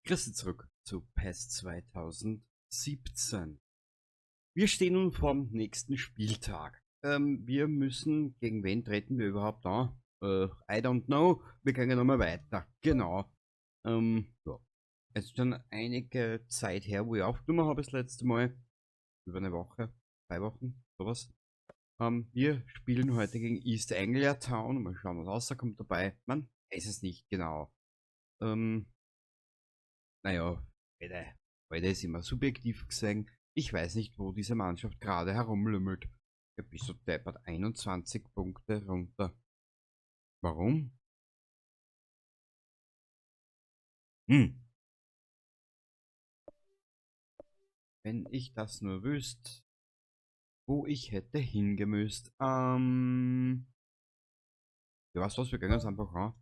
Grüße zurück zu PES 2017. Wir stehen nun vorm nächsten Spieltag. Wir müssen, gegen wen treten wir überhaupt an? I don't know. Wir gehen nochmal weiter. Genau. Ja. Es ist schon einige Zeit her, wo ich aufgenommen habe das letzte Mal. Über eine Woche, 2 Wochen, sowas. Wir spielen heute gegen East Anglia Town. Mal schauen, was rauskommt dabei. Man weiß es nicht genau. Naja, heute ist immer subjektiv gesehen. Ich weiß nicht, wo diese Mannschaft gerade herumlümmelt. Ja, bist du deppert, 21 Punkte runter. Warum? Wenn ich das nur wüsste, wo ich hätte hingemüsst. Ja, weißt du was, wir gehen jetzt einfach an.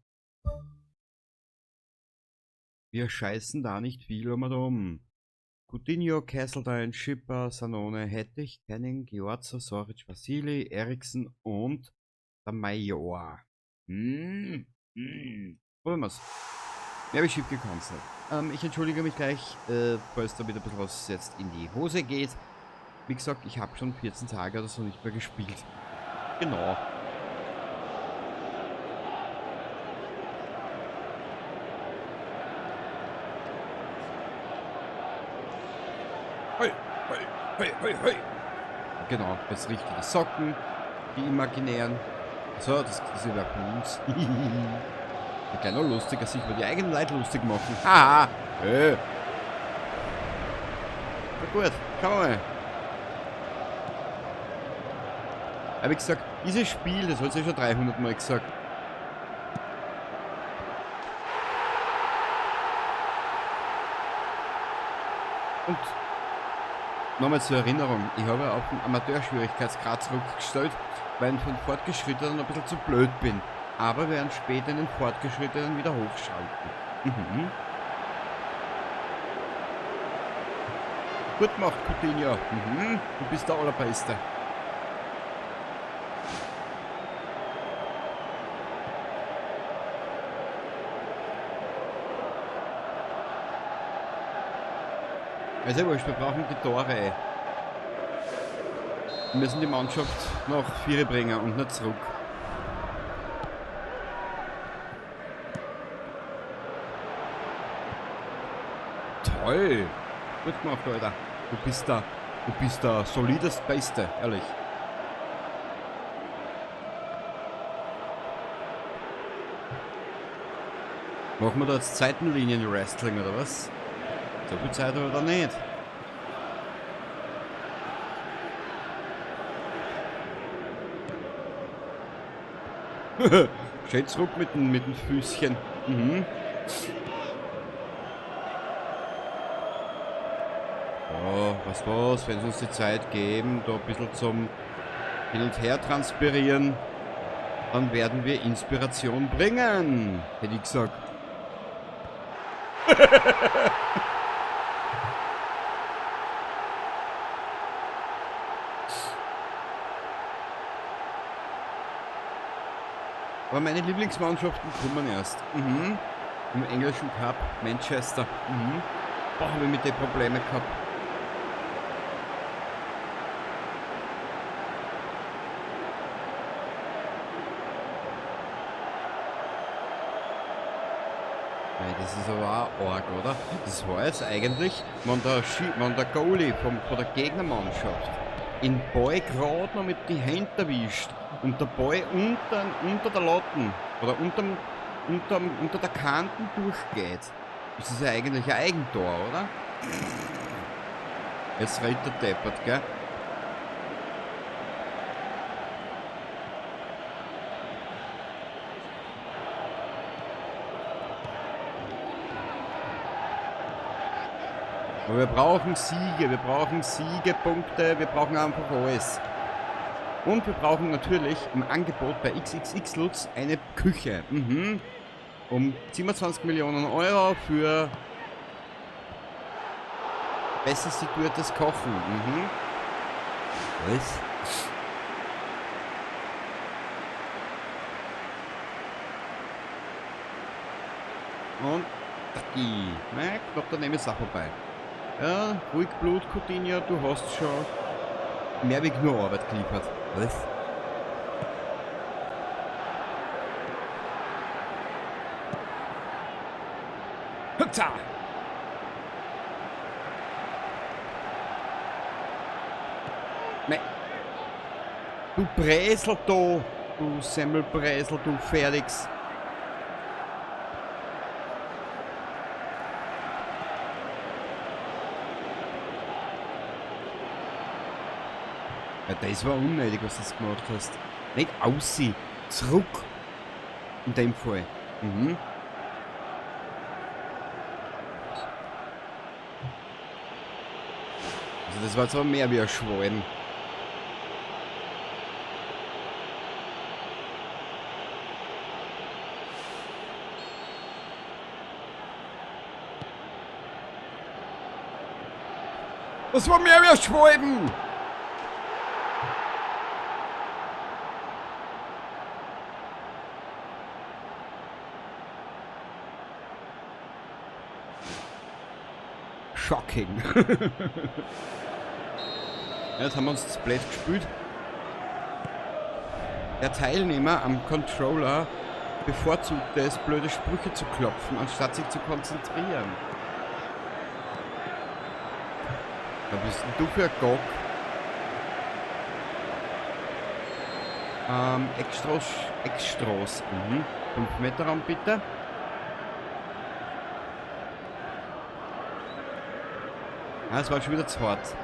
Wir scheißen da nicht viel um und um. Coutinho, Castledine, Schipper, Sanone, Hettich, Kenning, Giorzo, Soric, Vasili, Eriksen und der Major. Probieren wir's. Mehr hab ich schief gekonnt. Ich entschuldige mich gleich, falls da wieder ein bisschen was jetzt in die Hose geht. Wie gesagt, ich hab schon 14 Tage oder so nicht mehr gespielt. Genau. Hoi, hoi, hoi, hoi, hoi. Genau, jetzt richtige Socken, die imaginären. So, das ist ja von uns. Ein kleiner lustiger, sich über die eigenen Leute lustig machen. Haha! Hey. Na gut, schauen wir mal. Aber wie gesagt, dieses Spiel, das hat sie ja schon 300 Mal gesagt. Und nochmal zur Erinnerung, ich habe auf den Amateurschwierigkeitsgrad zurückgestellt, weil ich von Fortgeschrittenen ein bisschen zu blöd bin. Aber wir werden später in den Fortgeschrittenen wieder hochschalten. Gut gemacht, Coutinho. Du bist der Allerbeste. Also wurscht, wir brauchen die Tore, ey. Wir müssen die Mannschaft nach 4 bringen und nicht zurück. Toll! Gut gemacht, Alter. Du bist der solidest Beste, ehrlich. Machen wir da jetzt Zeitenlinien-Wrestling oder was? So viel Zeit oder nicht? Schön zurück mit den Füßchen. Oh, was was, wenn sie uns die Zeit geben, da ein bisschen zum Hin- und Her transpirieren, dann werden wir Inspiration bringen, hätte ich gesagt. Aber meine Lieblingsmannschaften kommen erst. Im englischen Cup, Manchester. Boah, hab ich mit den Probleme gehabt. Nein, das ist aber auch arg, oder? Das war jetzt eigentlich, wenn der Goalie von der Gegnermannschaft den Ball grad noch mit den Händen erwischt und der Ball unter der Latten oder unter der Kante durchgeht, ist das ja eigentlich ein Eigentor, oder? Jetzt rennt der Deppert, gell? Aber wir brauchen Siege, wir brauchen Siegepunkte, wir brauchen einfach alles. Und wir brauchen natürlich im Angebot bei XXX Lutz eine Küche. Um 27 Millionen Euro für besser situiertes Kochen. Was? Und Ducky. Na, knapp daneben ist auch vorbei. Ja, ruhig Blut, Coutinho, du hast schon mehr wie genug Arbeit geliefert. Was? Hutza! Mei. Du Bresel da! Du Semmelbresel, du Felix! Ja, das war unnötig, was du jetzt gemacht hast. Nicht aussi, zurück. In dem Fall. Mhm. Also das war jetzt aber mehr wie ein Schwalben. Das war mehr wie ein Schwalben! Shocking. Ja, jetzt haben wir uns das blöd gespielt. Der Teilnehmer am Controller bevorzugte es, blöde Sprüche zu klopfen, anstatt sich zu konzentrieren. Da bist denn du für ein Gog? Extras, Extras. Mhm. 5 Meter Raum bitte. Ah, es war schon wieder zu hart.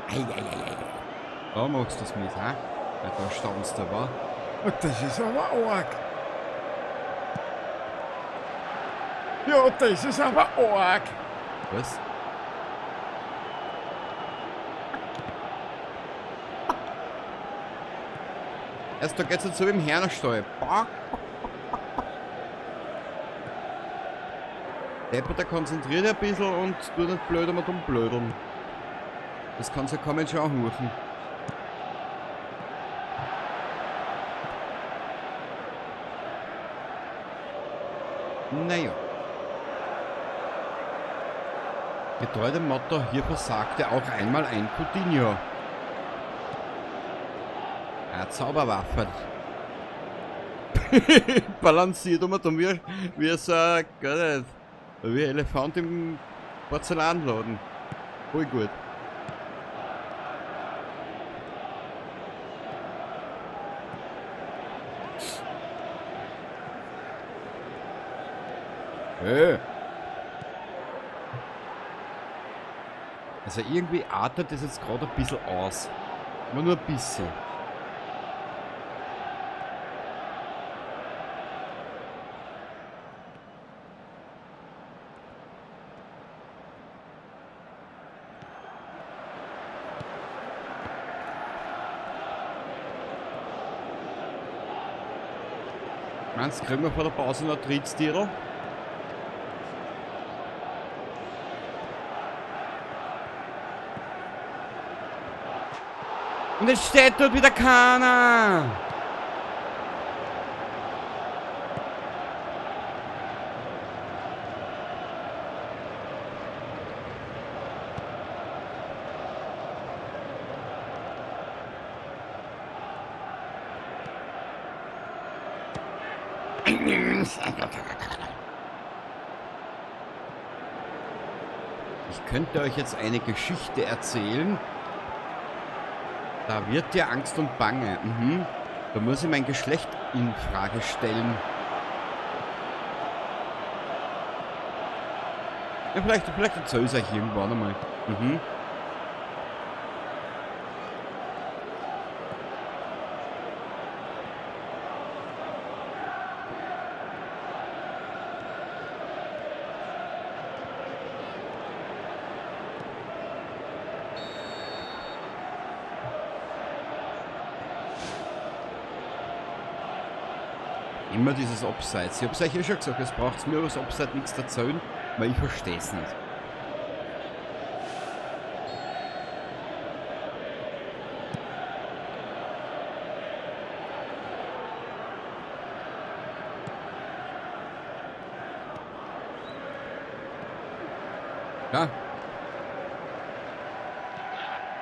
Eieieiei. Da machst du das mit, hä? Ja, da standst du aber. Das ist aber arg. Ja, das ist aber arg. Was? Erst da geht's jetzt so im Hernerstall. Deppert, der konzentriert ein bisschen und tut nicht blöd um und blödeln. Das kann's ja kaum schon anrufen. Naja. Getreu dem Motto, hier versagte auch einmal ein Coutinho. Ja, Zauberwaffe. Balanciert um und um wie so ein, gar nicht, wie ein Elefant im Porzellanladen. Voll gut. Hey. Also irgendwie artet das jetzt gerade ein bisschen aus. Aber nur ein bisschen. Meinst du, kriegen wir vor der Pause noch ein Drittstier? Und jetzt steht dort wieder keiner! Ich könnte euch jetzt eine Geschichte erzählen. Da wird dir Angst und Bange. Mhm. Da muss ich mein Geschlecht in Frage stellen. Ja, vielleicht erzähl ich's euch irgendwann einmal. Mhm. Immer dieses Abseits. Ich hab's euch eh schon gesagt, es braucht mir über das Abseits nichts erzählen, weil ich verstehe es nicht. Ja.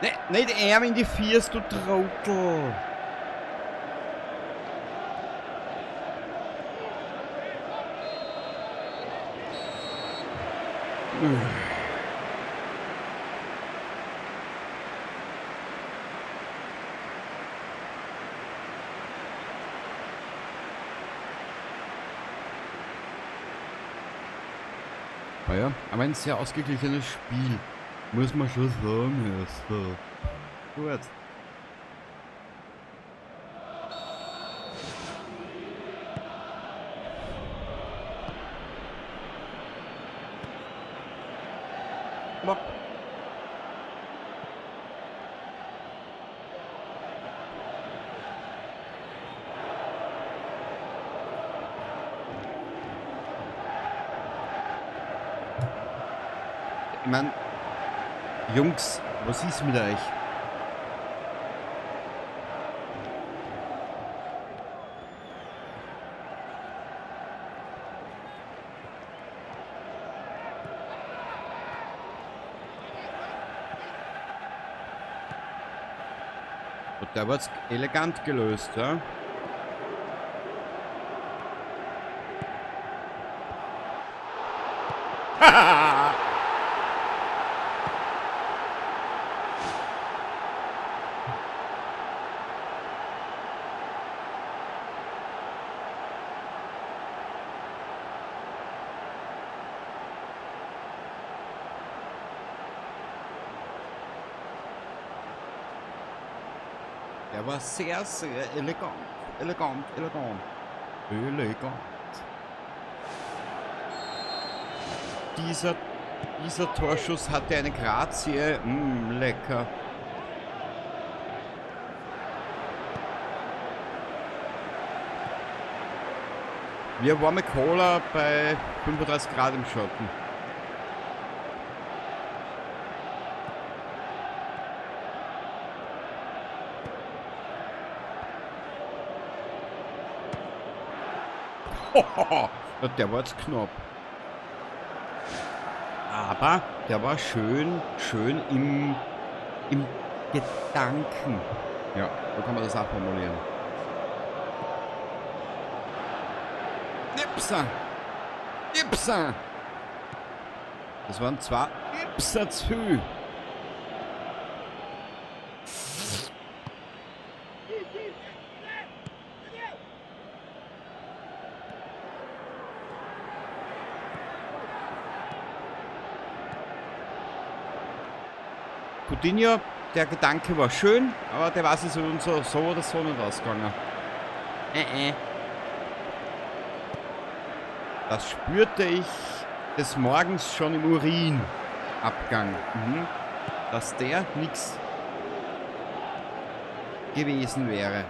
Ne, nicht er in die Viers, du Trottel. Ja, aber ein sehr ausgeglichenes Spiel. Muss man schon sagen. Ja, so. Gut. Bock. Ich mein, Jungs, was ist mit euch? Und der wird's elegant gelöst, ja? Der war sehr, sehr elegant. Elegant, elegant. Elegant. Dieser Torschuss hatte eine Grazie. Lecker. Wie eine warme Cola bei 35 Grad im Schatten. Hohoho, der war jetzt knapp. Aber der war schön, schön im Gedanken. Ja, so kann man das auch formulieren. Ipsa! Ipsa! Das waren zwei Ipsa zu viel. Coutinho, der Gedanke war schön, aber der war sich so und so, so oder so nicht ausgegangen. Das spürte ich des Morgens schon im Urinabgang. Dass der nix gewesen wäre.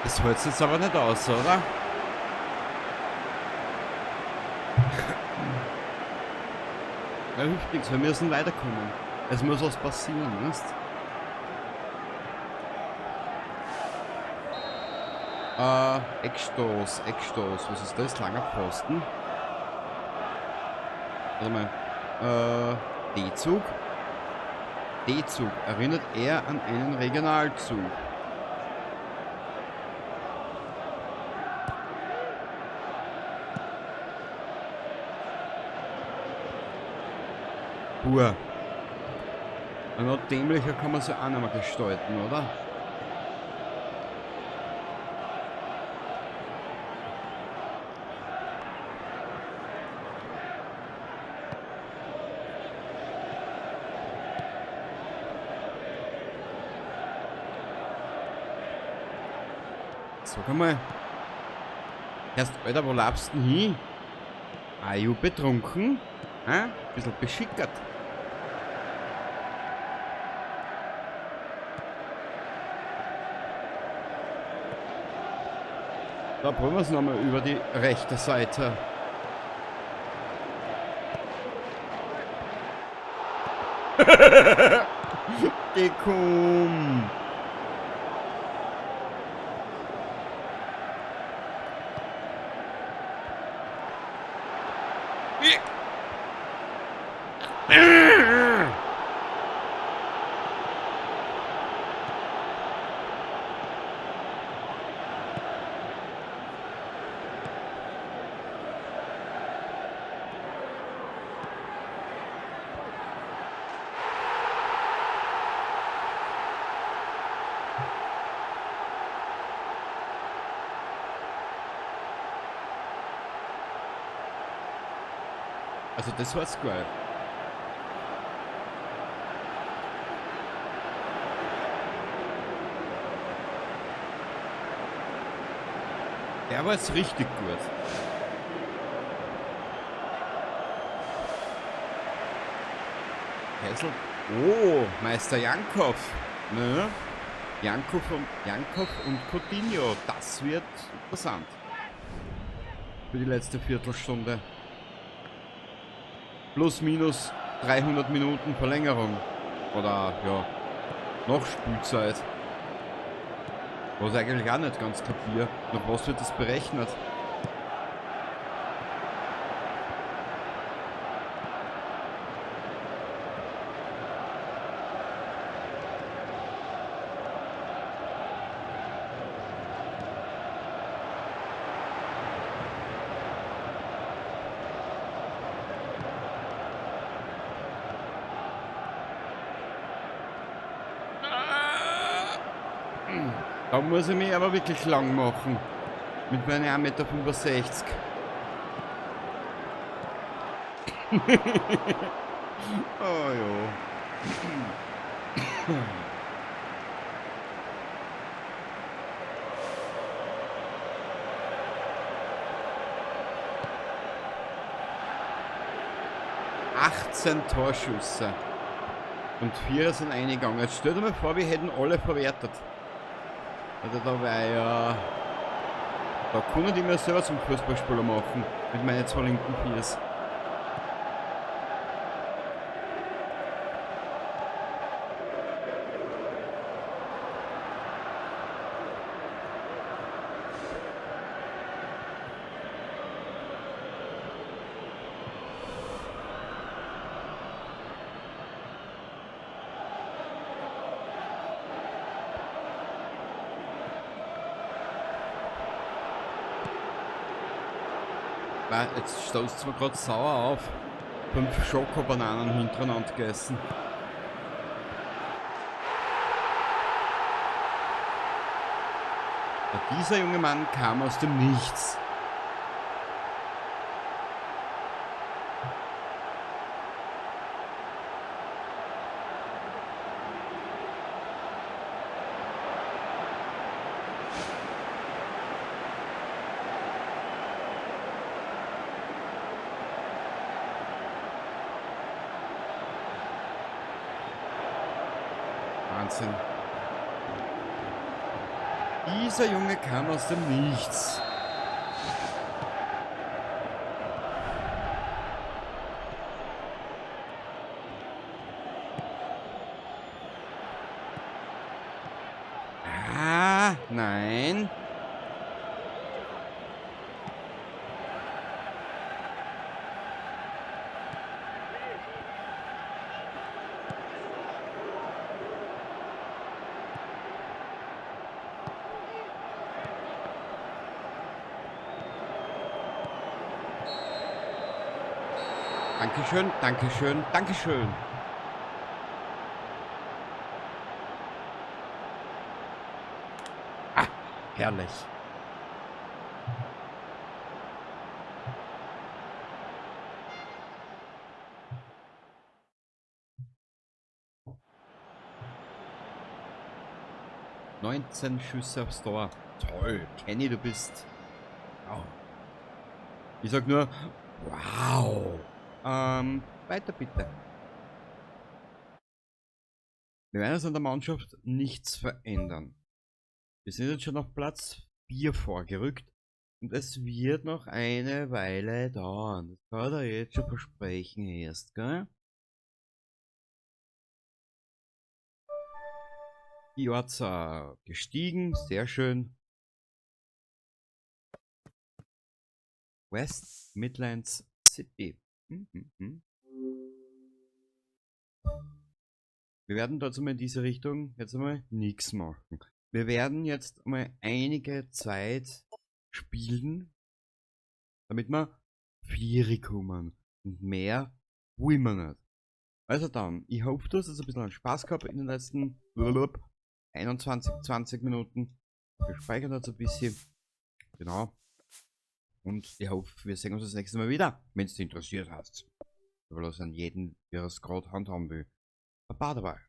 Das hält's jetzt aber nicht aus, oder? Ja, hilft nichts, wir müssen weiterkommen. Es muss was passieren, weißt? Eckstoß, Eckstoß. Was ist das? Langer Pfosten. Warte mal. D-Zug. D-Zug. Erinnert er an einen Regionalzug? Puh. Noch dämlicher kann man sie auch nicht mehr gestalten, oder? Sag einmal. Erst, Alter, wo laufst du denn hin? Are you betrunken? Hä? Bisschen beschickert. Da probieren wir es nochmal über die rechte Seite. Geh komm! Also das war's geil. Der war jetzt richtig gut. Kessel. Oh, Meister Jankov. Ne? Jankov und Coutinho. Das wird interessant. Für die letzte Viertelstunde. Plus minus 300 Minuten Verlängerung. Oder, ja, noch Spielzeit. Was ich eigentlich auch nicht ganz kapiere. Nach was wird das berechnet? Da muss ich mich aber wirklich lang machen. Mit meinen 1,65 Meter. Oh ja. 18 Torschüsse. Und 4 sind eingegangen. Jetzt stell dir mal vor, wir hätten alle verwertet. Also da war ja... Da kann ich mir selber zum Fußballspieler machen. Mit meinen 2 linken Viers. Jetzt stößt es mir gerade sauer auf. 5 Schokobananen hintereinander gegessen. Aber dieser junge Mann kam aus dem Nichts. Wahnsinn. Dieser Junge kam aus dem Nichts. Ah, nein. Dankeschön, Dankeschön, Dankeschön. Ah, herrlich. 19 Schüsse aufs Tor. Toll. Kenny, du bist. Wow. Ich sag nur, wow. Weiter bitte. Wir werden jetzt an der Mannschaft nichts verändern. Wir sind jetzt schon auf Platz 4 vorgerückt. Und es wird noch eine Weile dauern. Das kann er jetzt schon versprechen erst, gell? Piazza gestiegen, sehr schön. West Midlands City. Wir werden dazu mal in diese Richtung jetzt einmal nichts machen. Wir werden jetzt mal einige Zeit spielen, damit wir Vieri kommen. Und mehr wollen wir nicht. Also dann, ich hoffe, du hast jetzt ein bisschen Spaß gehabt in den letzten 21, 20 Minuten. Wir speichern jetzt ein bisschen. Genau. Und ich hoffe, wir sehen uns das nächste Mal wieder, wenn es dich interessiert hat. Überlasse an jeden, wer es gerade handhaben will. Baba dabei.